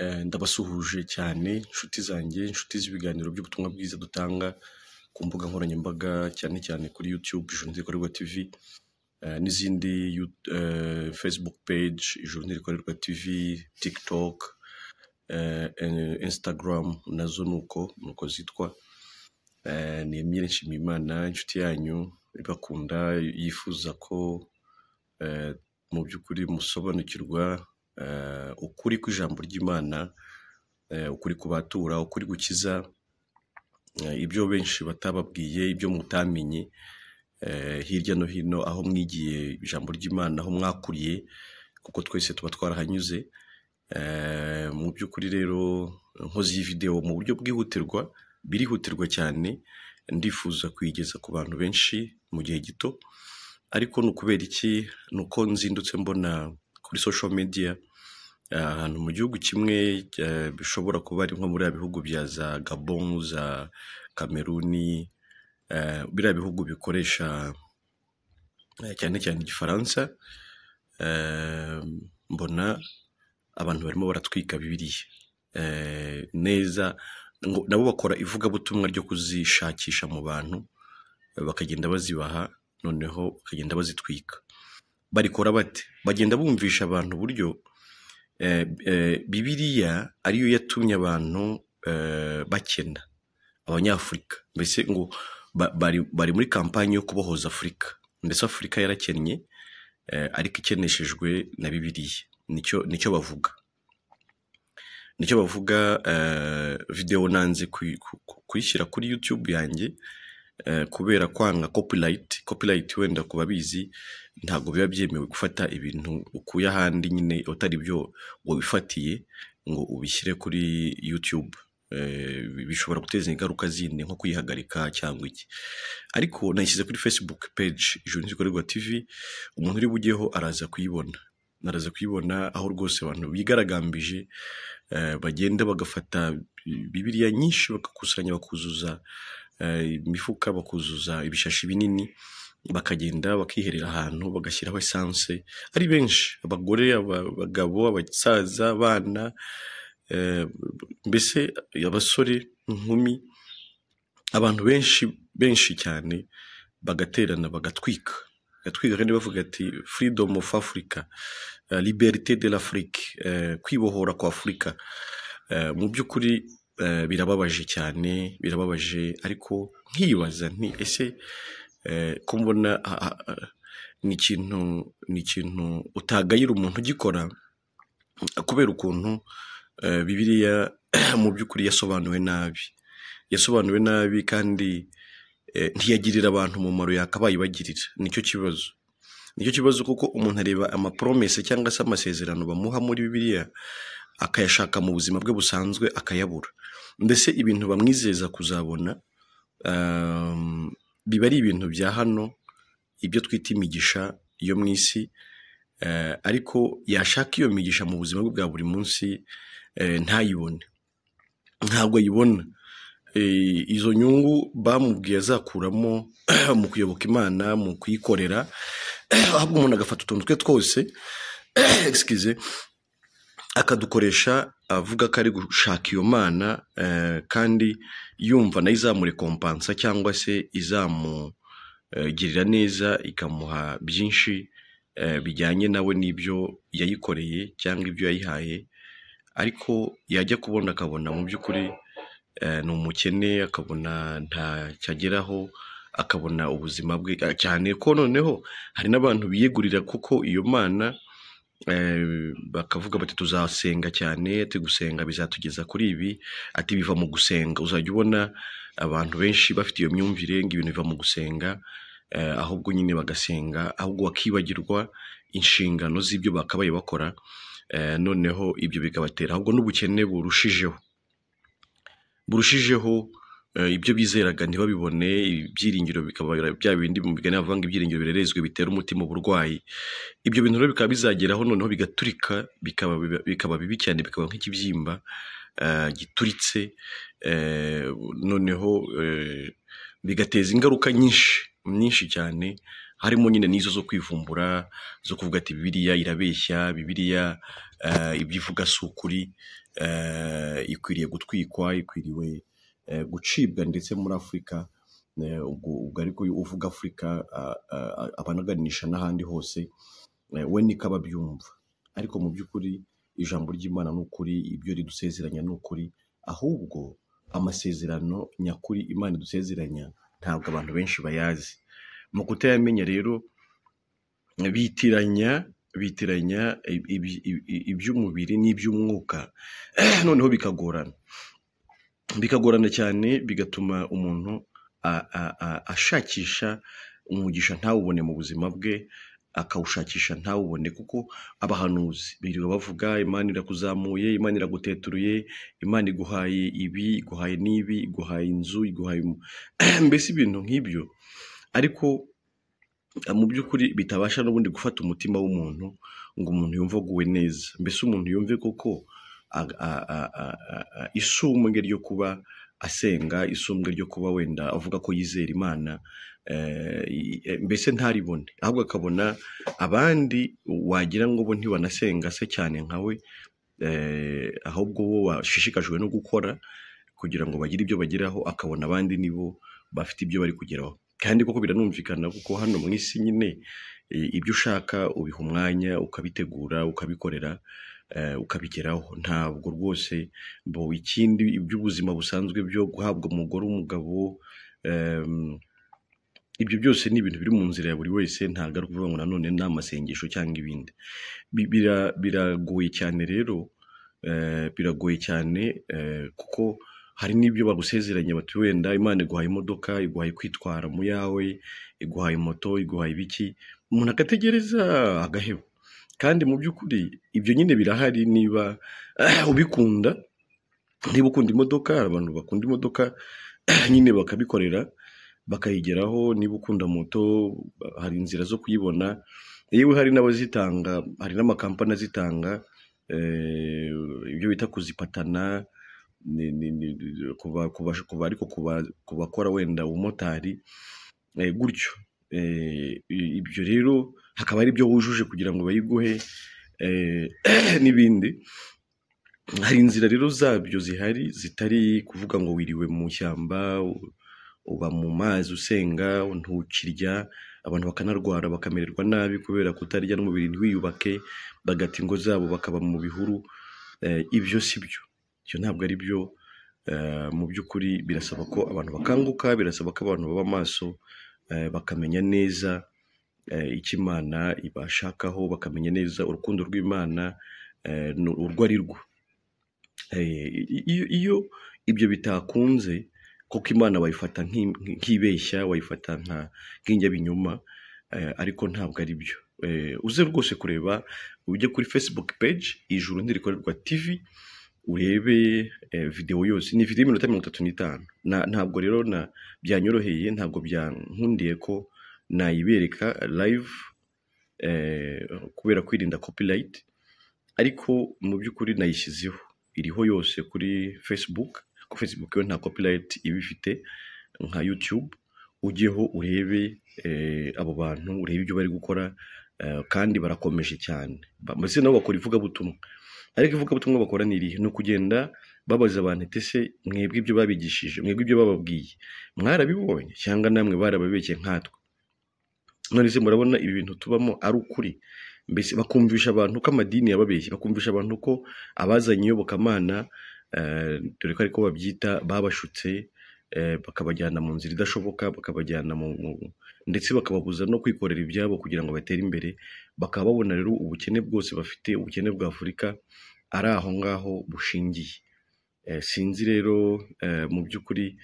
Ndabasuhuje cyane inshuti zanjye, inshuti z'ibiganiro by'ubutumwa bwiza dutanga ku mbuga nkoranyambaga cyane cyane kuri YouTube Ijuru Ntirikorerwa TV, n'izindi Facebook page Ijuru Ntirikorerwa TV, TikTok, Instagram nazo nuko zitwa. Ni Emile Nshimiyimana, inshuti yanyu ibakunda, yifuza ko mu by'ukuri musobanukirwa ukuri kw'ijambo ry'Imana, ukuri kubatura, ukuri gukiza, ibyo benshi batababwiye, ibyo mutamenye hirya no hino aho mwigiye ijambo ry'Imana, aho mwakuriye, kuko twese tuba twarahanyuze. Mu by'ukuri rero nkoze iyi video mu buryo bwihutirwa, birihutirwa cyane, ndifuza kuyigeza ku bantu benshi mu gihe gito. Ariko ni ukubera iki? Ni uko nzindutse mbona kuri social media ahantu mu gihugu kimwe, bishobora kuba ari nko muri biriya bihugu bya za Gabon, za Kameruni, biriya bihugu bikoresha cyane cyane Igifaransa, mbona abantu barimo baratwika Bibiliya neza, ngo nabo bakora ivugabutumwa ryo kuzishakisha mu bantu, bakagenda bazibaha, noneho bakagenda bazitwika. Barikora bate? Bagenda bumvisha abantu uburyo Bibiliya ariyo yatumye abantu bakena, Abanyafurika. Mbese ngo bari muri kampani yo kubohoza Afurika. Mbese Afurika yarakennye, ariko ikeneshejwe na Bibiliya. Nicyo bavuga. Nicyo bavuga. Video nanze kuyishyira kuri YouTube yanjye kubera kwanga copyright. Copyright wenda ku babizi, ntabwo biba byemewe gufata ibintu ukuye ahandi nyine utari byo wabifatiye ngo ubishyire kuri YouTube. Bishobora guteza ingaruka zindi nko kuyihagarika cyangwa iki. Ariko nayishyize kuri Facebook page Ijuru Ntirikorerwa TV, umuntu uri bujyeho araza kuyibona. Araza kuyibona aho rwose abantu bigaragambije, bagenda bagafata Bibiliya nyinshi, bagakusanya, bakuzuza imifuka, bakuzuza ibishashi binini, bakagenda bakiherera ahantu, bagashyiraho essence ari benshi, abagore, abagabo, abasaza, abana, mbese abasore, inkumi, abantu benshi benshi cyane, bagaterana bagatwika, bagatwika kandi bavuga ati "Freedom of Africa, liberté de l'Afrique", kwibohora kwa Afurika. Mu by'ukuri birababaje cyane, birababaje, ariko nkibaza nti ese ko mbona ni ikintu utagayira umuntu ugikora, kubera ukuntu Bibiliya mu by'ukuri yasobanuwe nabi, yasobanuwe nabi kandi ntiyagirira abantu umumaro yakabaye ibagirira. Nicyo kibazo, nicyo kibazo, kuko umuntu areba amapromesse cyangwa se amasezerano bamuha muri Bibiliya, akayashaka mu buzima bwe busanzwe akayabura. Mbese ibintu bamwizeza kuzabona biba ari ibintu bya hano, ibyo twita imigisha yo mu isi, ariko yashaka iyo migisha mu buzima bwe bwa buri munsi ntayibone, ntabwo ayibona. Izo nyungu bamubwiye azakuramo mu kuyoboka Imana, mu kuyikorera, ahubwo umuntu agafata utuntu twe twose, excuse, akadukoresha avuga ko ari gushaka iyo Mana, kandi yumva nayo izamurekompansa cyangwa se izamugirira neza, ikamuha byinshi bijyanye nawe n'ibyo yayikoreye cyangwa ibyo yayihaye. Ariko yajya kubona akabona mu by'ukuri ni umukene, akabona ntacyo ageraho, akabona ubuzima bwe, cyane ko noneho hari n'abantu biyegurira kuko iyo Mana, bakavuga bati "Tuzasenga cyane", ati "Gusenga bizatugeza kuri ibi", ati "Biva mu gusenga". Uzajya ubona abantu benshi bafite iyo myumvire ngo ibintu biva mu gusenga, ahubwo nyine bagasenga, ahubwo bakibagirwa inshingano z'ibyo bakabaye bakora, noneho ibyo bikabatera ahubwo n'ubukene burushijeho, burushijeho, ibyo bizeraga ntibabibone, ibyiringiro bikaba bya bindi mu migani bavuga ngo ibyiringiro birerezwe bitera umutima uburwayi. Ibyo bintu rero bikaba bizageraho noneho bigaturika, bikaba bibi cyane, bikaba nk'ikibyimba gituritse, noneho bigateza ingaruka nyinshi nyinshi cyane, harimo nyine n'izo zo kwivumbura, zo kuvuga ati "Bibiliya irabeshya, Bibiliya ibyo ivuga si ukuri". ikwiriye gutwikwa, ikwiriwe gucibwa ndetse muri Afurika. Ubwo ariko uvuga Afurika abanaganisha n'ahandi hose, we niko aba abyumva. Ariko mu by'ukuri ijambo ry'Imana ni ukuri, ibyo ridusezeranya ni ukuri, ahubwo amasezerano nyakuri Imana idusezeranya ntabwo abantu benshi bayazi. Mu kutayamenya rero bitiranya iby'umubiri n'iby'umwuka, noneho bikagorana cyane, bigatuma umuntu ashakisha umugisha ntawubone mu buzima bwe, akawushakisha ntawubone, kuko abahanuzi birirwa bavuga Imana irakuzamuye, Imana iraguteturuye, Imana iguhaye ibi, iguhaye n'ibi, iguhaye inzu, iguhaye mbese ibintu nk'ibyo, ariko mu by'ukuri bitabasha n'ubundi gufata umutima w'umuntu ngo umuntu yumve aguwe neza, mbese umuntu yumve koko isumbwe ryo kuba asenga, isumbwe ryo kuba wenda avuga ko yizera Imana, mbese ntaribone, ahubwo akabona abandi wagira ngo bo ntibanasenga se cyane nkawe, ahubwo bo bashishikajwe no gukora kugira ngo bagire ibyo bageraho, akabona abandi nibo bafite ibyo bari kugeraho. Kandi koko biranumvikana, kuko hano mu isi nyine ibyo ushaka ubiha umwanya, ukabitegura, ukabikorera, ukabigeraho. Ntabwo rwose ikindi iby'ubuzima busanzwe byo guhabwa umugore umugabo, ibyo byose ni ibintu biri mu nzira ya buri wese, ntabwo ari ukuvuga ngo nanone ni amasengesho cyangwa ibindi. Biragoye cyane rero, biragoye cyane kuko hari n'ibyo bagusezeranya bati wenda Imana iguhaye imodoka, iguhaye kwitwara mu yawe, iguhaye moto, iguhaye ibiki, umuntu agategereza agaheba. Kandi mu by'ukuri ibyo nyine birahari niba ubikunda, niba ukunda imodoka, hari abantu bakunda imodoka nyine bakabikorera bakayigeraho, niba ukunda moto hari inzira zo kuyibona, yewe hari n'abazitanga, hari n'amakampani azitanga, ibyo bita kuzipatana, ariko ku bakora wenda ubumotari gutyo. Ibyo rero hakaba hari ibyo wujuje kugira ngo bayiguhe n'ibindi. Hari inzira rero zabyo zihari, zitari kuvuga ngo wiriwe mu ishyamba, uba mu mazi usenga, ntukirya, abantu bakanarwara bakamererwa nabi kubera kutarya n'umubiri ntiwiyubake, bagata ingo zabo bakaba mu bihuru. Ibyo si byo, ibyo ntabwo ari byo. Mu by'ukuri birasaba ko abantu bakanguka, birasaba ko abantu baba maso, bakamenya neza icyo Imana ibashakaho, bakamenya neza urukundo rw'Imana urwo ari rwo. Iyo ibyo bitakunze, kuko Imana wayifata nk'ibeshya, wayifata nk'inyabinyoma, ariko ntabwo ari byo. Uze rwose kureba, ujye kuri Facebook page Ijuru Ntirikorerwa TV, urebe videwo yose, ni videwo y'iminota 35. Ntabwo rero byanyoroheye, ntabwo byankundiye ko nayibereka live kubera kwirinda copyright, ariko mu by'ukuri nayishyizeho, iriho yose kuri Facebook, ko Facebook yo nta copyright iba ifite nka YouTube. Ujyeho urebe abo bantu, urebe ibyo bari gukora, kandi barakomeje cyane, mbese nabo bakora ivugabutumwa. Ariko ivugabutumwa bakora ni irihe? Ni ukugenda babaza abantu ati ese mwebwe ibyo babigishije, mwebwe ibyo bababwiye mwarabibonye, cyangwa namwe barababeshye nkatwe? None se murabona ibi bintu tubamo ari ukuri? Mbese bakumvisha abantu ko amadini yababeshye, bakumvisha abantu ko abazanye iyobokamana, dore ko ariko babyita, babashutse, bakabajyana mu nzira idashoboka, bakabajyana ndetse bakababuza no kwikorera ibyabo kugira ngo batere imbere. Bakaba babona rero ubukene bwose bafite, ubukene bwa Afurika ari aho ngaho bushingiye. Sinzi rero mu by'ukuri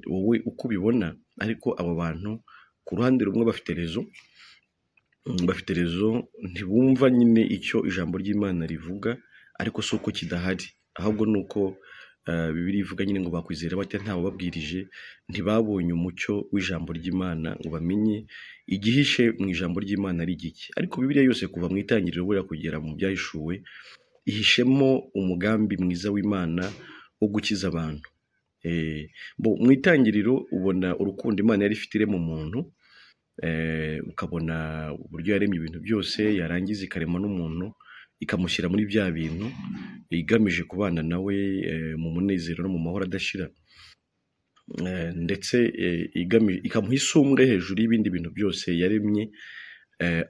wowe uko ubibona, ariko abo bantu ku ruhande rumwe bafite rezo, ntibumva nyine icyo ijambo ry'Imana rivuga, ariko si uko kidahari, ahubwo ni uko Bibiliya ivuga nyine ngo bakwizera bate ntawubabwirije, ntibabonye umucyo w'ijambo ry'Imana ngo bamenye igihishe mu ijambo ry'Imana ari igiki. Ariko Bibiliya yose kuva mu itangiriro buriya kugera mu byahishuwe, ihishemo umugambi mwiza w'Imana wo gukiza abantu. Mu itangiriro ubona urukundo Imana yari ifite irema umuntu, ukabona uburyo yaremye ibintu byose, yarangiza ikarema n'umuntu, ikamushyira muri bya bintu igamije kubana nawe mu munezero no mu mahoro adashira, ndetse ikamuha isumbwe hejuru y'ibindi bintu byose yaremye.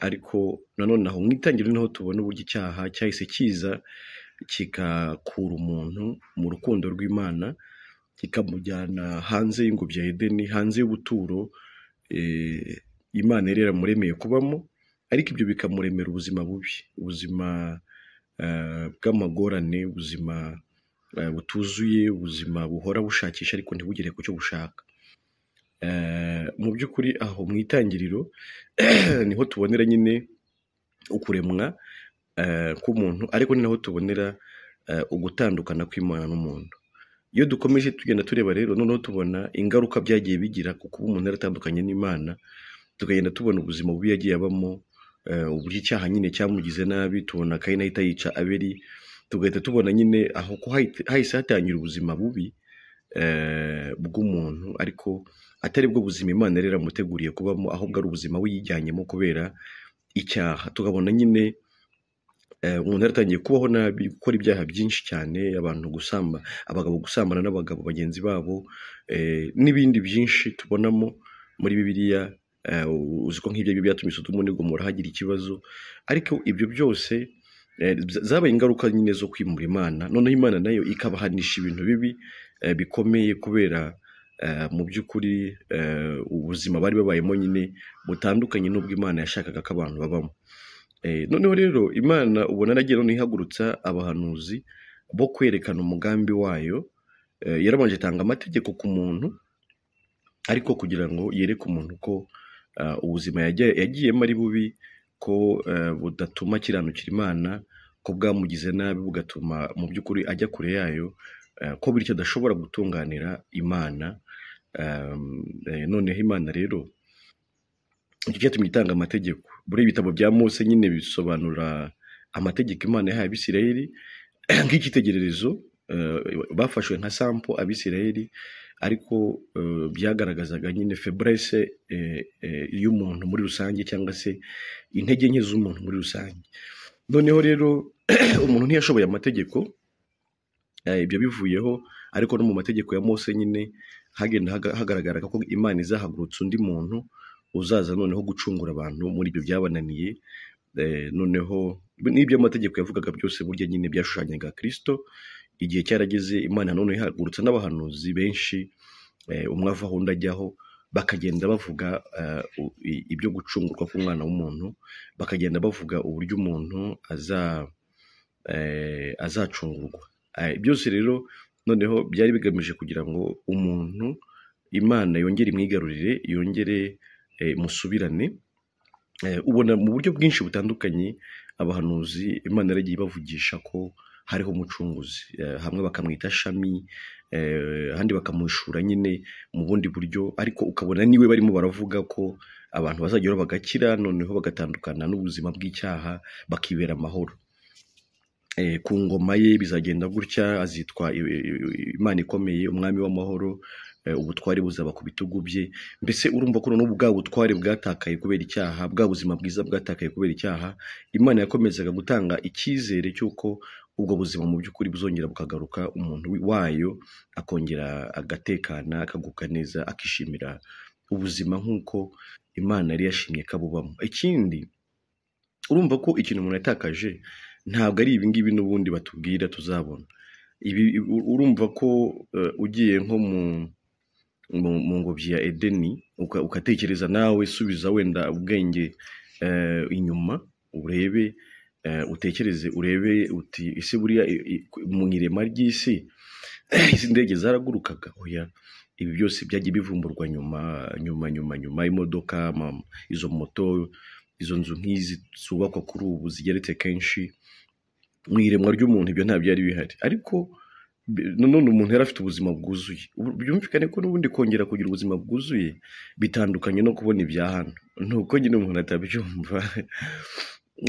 Ariko nanone aho mu itangiriro niho tubona uburyo icyaha cyahise kiza kigakura umuntu mu rukundo rw'Imana, kikamujyana hanze y'ingobyi ya Edeni, hanze y'ubuturo Imana yari yaramuremeye kubamo, ariko ibyo bikamuremera ubuzima bubi, ubuzima bw'amagorane, ubuzima butuzuye, ubuzima buhora bushakisha ariko ntibugere ku cyo bushaka. Mu by'ukuri aho mu itangiriro niho tubonera nyine ukuremwa k'umuntu, ariko ni naho tubonera ugutandukana kw'Imana n'umuntu. Iyo dukomeje tugenda tureba rero, noneho tubona ingaruka byagiye bigira ku kuba umuntu yaratandukanye n'Imana, tukagenda tubona ubuzima bubi yagiye abamo, uburyo icyaha nyine cyamugize nabi, tubona Kayini ahita yica Abeli, tugahita tubona nyine aho ko hahise hatangira ubuzima bubi bw'umuntu, ariko atari bwo buzima Imana yari yaramuteguriye kubamo, ahubwo ari ubuzima we yijyanyemo kubera icyaha. Tukabona nyine umuntu yaratangiye kubaho nabi, gukora ibyaha byinshi cyane, abantu gusamba, abagabo gusambana n'abagabo bagenzi babo, n'ibindi byinshi tubonamo muri Bibiliya. Uzi ko nk'ibyo byatumye Sodomu n'Gomora hagira ikibazo, ariko ibyo byose zabaye ingaruka nyine zo kwimura Imana. Noneho Imana nayo ikabahanisha ibintu bibi bikomeye kubera mu by'ukuri ubuzima bari babayemo nyine butandukanye n'ubwo Imana yashakaga ko abantu babamo. Noneho rero Imana ubona yaragiye noneho ihagurutsa abahanuzi bo kwerekana umugambi wayo. Yarabanje itanga amategeko ku muntu, ariko kugira ngo yereke umuntu ko ubuzima yagiyemo ari bubi, ko budatuma akiranukira Imana, ko bwamugize nabi bugatuma mu by'ukuri ajya kure yayo, ko bityo adashobora gutunganira Imana. Noneho Imana rero icyo cyatumye itanga amategeko. Buriya ibitabo bya Mose nyine bisobanura amategeko Imana yahaye Abisirayeli nk'icyitegererezo, bafashwe nka sampo Abisirayeli, ariko byagaragazaga nyine faiblesse y'umuntu muri rusange, cyangwa se intege nke z'umuntu muri rusange. Noneho rero umuntu ntiyashoboye amategeko, ibyo bivuyeho, ariko no mu mategeko ya Mose nyine hagenda hagaragara ko Imana izahagurutsa undi muntu uzaza noneho gucungura abantu muri ibyo byabananiye. Noneho n'ibyo amategeko yavugaga byose burya nyine byashushanyaga Kristo. Igihe cyarageze Imana noneho ihagurutsa n'abahanuzi benshi, umwe avaho undi ajyaho, bakagenda bavuga ibyo gucungurwa k'umwana w'umuntu, bakagenda bavuga uburyo umuntu azacungurwa. Byose rero noneho byari bigamije kugira ngo umuntu Imana yongere imwigarurire, yongere musubirane. Ubona mu buryo bwinshi butandukanye abahanuzi Imana yaragiye ibavugisha ko hariho umucunguzi, hamwe bakamwita Shami, ahandi bakamuhishura nyine mu bundi buryo, ariko ukabona niwe barimo baravuga ko abantu bazageraho bagakira, noneho bagatandukana n'ubuzima bw'icyaha bakibera amahoro. Ku ngoma ye bizagenda gutya, azitwa Imana ikomeye, umwami w'amahoro, ubutware buzaba ku bitugu bye. Mbese urumva ko noneho bwa butware bwatakaye kubera icyaha, bwa buzima bwiza bwatakaye kubera icyaha, Imana yakomezaga gutanga icyizere cy'uko ubwo buzima mu by'ukuri buzongera bukagaruka, umuntu wayo akongera agatekana, akagubwa neza, akishimira ubuzima nk'uko Imana yari yashimye ko abubamo. Ikindi urumva ko ikintu umuntu yatakaje ntabwo ari ibi ngibi n'ubundi batubwira tuzabona. Ibi urumva ko ugiye nko mu ngobyi ya Edeni, ugatekereza nawe, subiza wenda ubwenge inyuma, urebe, utekereze, urebe uti ese buriya mu irema ry'isi izi ndege zaragurukaga? Oya, ibi byose byagiye bivumburwa nyuma nyuma nyuma nyuma, imodoka, izo moto, izo nzu nk'izi zubakwa kuri ubu zigeretse kenshi, mu iremwa ry'umuntu ibyo nta byari bihari. Ariko none umuntu yari afite ubuzima bwuzuye. Byumvikane ko n'ubundi kongera kugira ubuzima bwuzuye bitandukanye no kubona ibya hano, ni uko nyine umuntu atabyumva,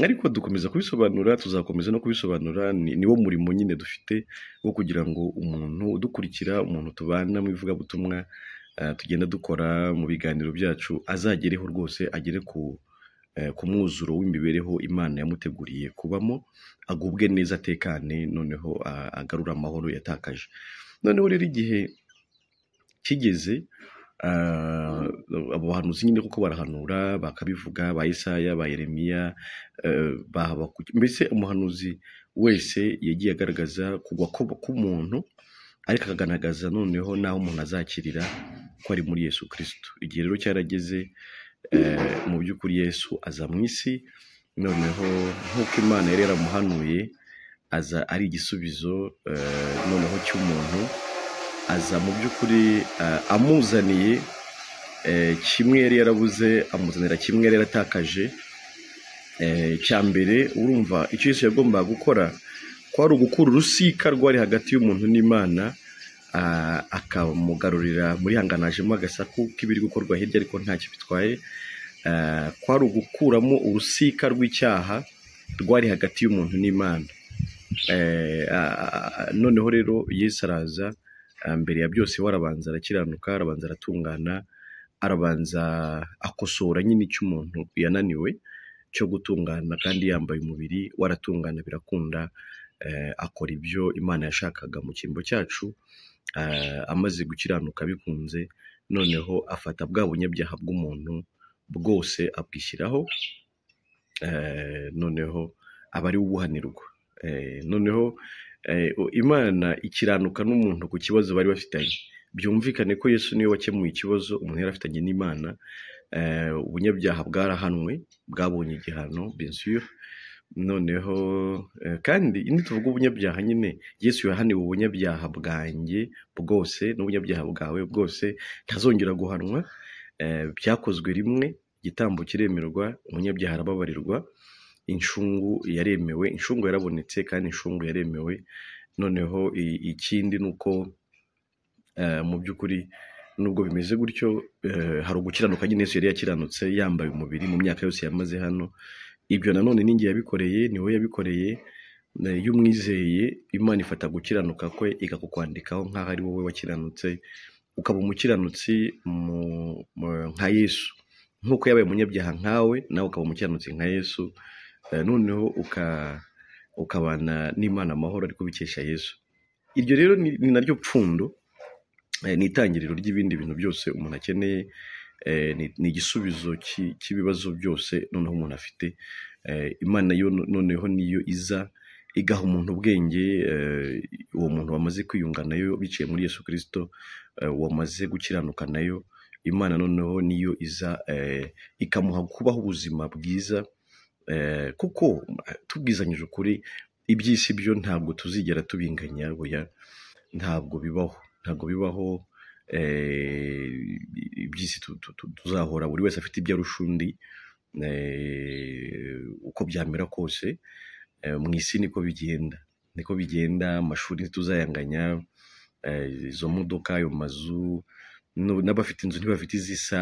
ariko dukomeza kubisobanura, tuzakomeza no kubisobanura. Niwo murimo nyine dufite wo kugira ngo umuntu udukurikira, umuntu tubana mu ivugabutumwa, tugenda dukora mu biganiro byacu, azagereho rwose, agere ku ku mwuzuro w'imibereho Imana yamuteguriye kubamo, agubwe neza atekane, noneho agarure amahoro yatakaje. Noneho rero igihe kigeze, abo bahanuzi nyine kuko barahanura bakabivuga, ba Yesaya, ba Yeremiya, ba Habakuki, mbese umuhanuzi wese yagiye agaragaza kugwa k'umuntu, ariko akagaragaza noneho n'aho umuntu azakirira ko ari muri Yesu Kristo. Igihe rero cyarageze, mu by'ukuri Yesu aza mu isi, noneho nk'uko Imana yari yaramuhanuye, aza ari igisubizo noneho cy'umuntu, aza mu by'ukuri amuzaniye kimwe yari yarabuze, amuzanira kimwe yari yaratakaje. Cya mbere urumva icyo Yesu yagombaga gukora kwari ugukura urusika rwari hagati y'umuntu n'Imana, akamugarurira muri hanganajemo agasaku k'ibiri gukorwa hirya ariko ntacyo bitwaye. Kwari ugukuramo urusika rw'icyaha rwari hagati y'umuntu n'Imana. Noneho rero Yesu araza, mbere ya byose we arabanza arakiranuka, arabanza aratungana, arabanza akosora nyine icyo umuntu yananiwe cyo gutungana, kandi yambaye umubiri waratungana birakunda, akora ibyo Imana yashakaga mu cyimbo cyacu, amaze gukiranuka bikunze, noneho afata bwa bunyabyaha bw'umuntu bwose abwishyiraho, noneho aba ari we ubuhanirwa. Noneho Imana ikiranuka n'umuntu ku kibazo bari bafitanye. Byumvikane ko Yesu niwe wakemuye ikibazo umuntu yari afitanye n'Imana. Ubunyabyaha bwarahanwe, bwabonye igihano bien sûr. Noneho kandi nituvuga ubunyabyaha nyine, Yesu yahaniwe ubunyabyaha bwanjye bwose n'ubunyabyaha bwawe bwose, ntazongera guhanwa. Byakozwe rimwe, igitambo kiremerwa, umunyabyaha arababarirwa, inshungu yaremewe, inshungu yarabonetse kandi inshungu yaremewe. Noneho ikindi ni uko mu by'ukuri nubwo bimeze gutyo, hari ugukiranuka nyine Yesu yari yakiranutse yambaye umubiri mu myaka yose yamaze hano. Ibyo nanone ni njye yabikoreye, ni wowe yabikoreye. Iyo umwizeye Imana ifata gukiranuka kwe ikakukwandikaho nk'aho ari wowe wakiranutse, ukaba umukiranutsi nka Yesu. Nk'uko yabaye umunyabyaha nkawe, nawe ukaba umukiranutsi nka Yesu. Noneho ukabana n'Imana amahoro ariko ubikesha Yesu. Iryo rero ni naryo pfundo, ni itangiriro ry'ibindi bintu byose umuntu akeneye, ni igisubizo cy'ibibazo byose noneho umuntu afite. Imana yo noneho niyo iza igaha umuntu ubwenge, uwo muntu wamaze kwiyunga nayo biciye muri Yesu Kristo, wamaze gukiranuka nayo, Imana noneho niyo iza ikamuha kubaho ubuzima bwiza, kuko tubwizanyije ukuri iby'isi byo ntabwo tuzigera tubinganya, buya ntabwo bibaho, ntabwo bibaho. Iby'isi tuzahora buri wese afite ibyo arusha undi, uko byamera kose, mu isi niko bigenda, niko bigenda. Amashuri ntituzayanganya, izo modoka, ayo mazu, n'abafite inzu ntibafite izisa,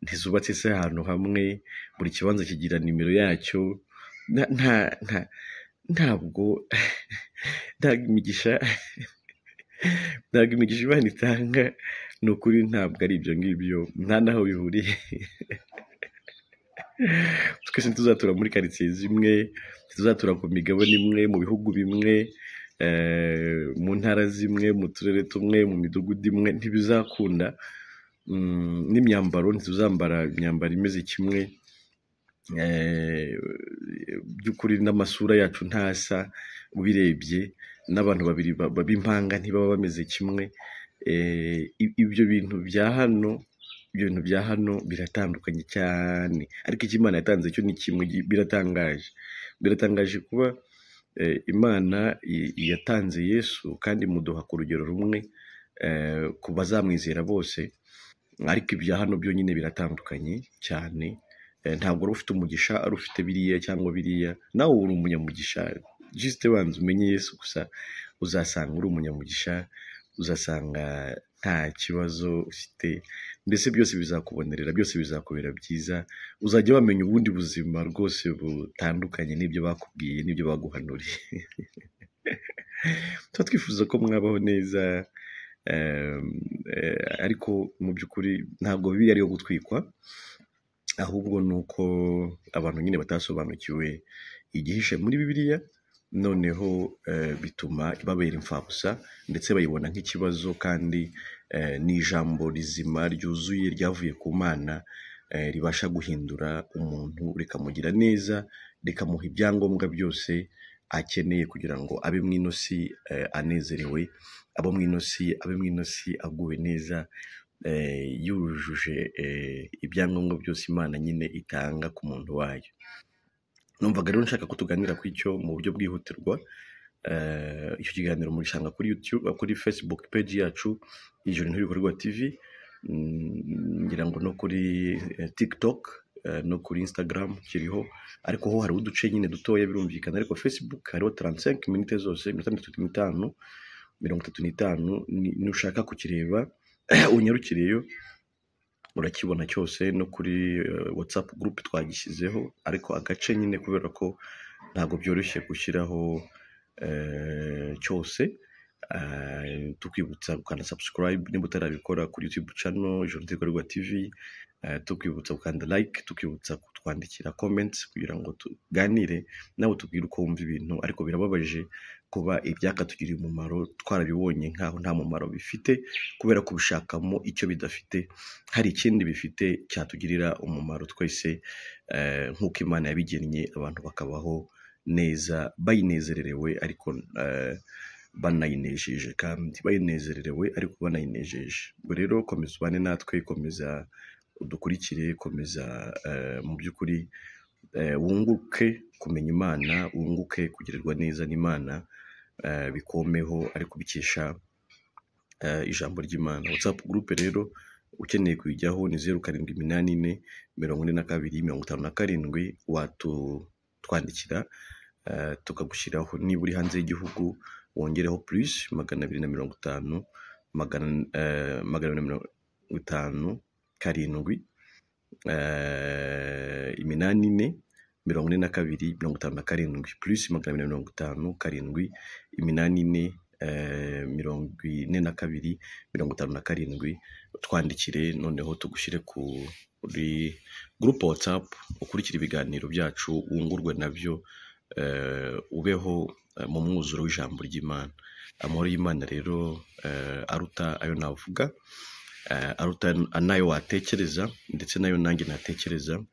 ntizubatse se ahantu hamwe, buri kibanza kigira nimero yacyo. Ntabwo imigisha, ntabwo imigisha Imana itanga ni ukuri, ntabwo ari ibyo ngibyo, nta n'aho bihuriye. Twese ntituzatura muri karitsiye zimwe, ntituzatura ku migabane imwe, mu bihugu bimwe, mu ntara zimwe, mu turere tumwe, mu midugudu imwe, ntibizakunda. N'imyambaro ntituzambara imyambaro imeze kimwe, by'ukuri n'amasura yacu ntasa, ubirebye n'abantu babiri b'impanga ntibaba bameze kimwe. Ibyo bintu bya hano, ibyo bintu bya hano biratandukanye cyane, ariko icyo Imana yatanze cyo ni kimwe. Biratangaje, biratangaje kuba Imana yatanze Yesu kandi imuduha ku rugero rumwe ku bazamwizera bose, ariko ibya hano byo nyine biratandukanye cyane. Ntabwo wari ufite umugisha ari ufite biriya cyangwa biriya, nawe uri umunyamugisha. Juste banza umenye Yesu gusa, uzasanga uri umunyamugisha, uzasanga nta kibazo ufite, mbese byose bizakubonerera, byose bizakubera byiza, uzajya wamenya ubundi buzima rwose butandukanye n'ibyo bakubwiye n'ibyo baguhanuriye. Tuba twifuza ko mwabaho neza, ariko mu by'ukuri ntabwo Bibiliya ari iyo gutwikwa. Ahubwo ni uko abantu nyine batasobanukiwe igihishe muri Bibiliya, noneho bituma ibabera imfabusa, ndetse bayibona nk'ikibazo, kandi ni ijambo rizima ryuzuye ryavuye ku Mana, ribasha guhindura umuntu, rikamugira neza, rikamuha ibyangombwa byose akeneye kugira ngo abe mu ino si anezerewe, abe mu ino si, abe mu ino si aguwe neza, yujuje ibyangombwa byose Imana nyine itanga ku muntu wayo. Numvaga rero nshaka ko tuganira ku icyo mu buryo bwihutirwa. Icyo kiganiro mugisanga kuri YouTube, kuri Facebook page yacu Ijuru Ntirikorwa TV, ngira ngo no kuri TikTok, no kuri Instagram kiriho, ariko ho hariho uduce nyine dutoya birumvikana, ariko Facebook hariho 35 minutes zose, iminota 35, 35, nushaka kukireba unyarukireyo urakibona cyose. No kuri WhatsApp group twagishyizeho, ariko agace nyine kubera ko ntabwo byoroshye gushyiraho cyose. Tukwibutsa gukanda subscribe niba utarabikora kuri YouTube channel Ijuru Ntirikorwa TV, tukwibutsa gukanda like, tukibutsa kutwandikira comments kugira ngo tuganire nawe, tubwire uko wumva ibintu. Ariko birababaje kuba ibyakatugiriye umumaro twarabibonye nkaho nta mumaro bifite, kubera kubishakamo icyo bidafite, hari ikindi bifite cyatugirira umumaro twese, nk'uko Imana yabigennye, abantu bakabaho neza bayinezererewe, ariko banayinejeje, kandi bayinezererewe ariko banayinejeje. Ubwo rero komeza ubane natwe, komeza udukurikire, komeza mu by'ukuri wunguke kumenya Imana, wunguke kugirirwa neza n'Imana, bikomeho ariko bikesha ijambo ry'Imana. WhatsApp group rero ukeneye kuyijyaho ni 0 7 8 4 42 57, watutwandikira tukagushyiraho. Niba uri hanze y'igihugu wongereho plus 250 250 7 8 4 42 57, plus 250 7 8 4 42 57. Twandikire noneho tugushyire kuri group WhatsApp, ukurikire ibiganiro byacu, wungurwe nabyo, ubeho mu mwuzuro w'ijambo ry'Imana. Amahoro y'Imana rero aruta ayo navuga, aruta n'ayo watekereza, ndetse n'ayo nanjye natekereza,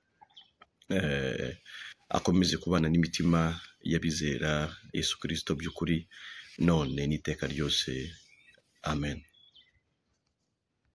akomeze kubana n'imitima y'abizera Yesu Kristo by'ukuri, none n'iteka ryose. Amen.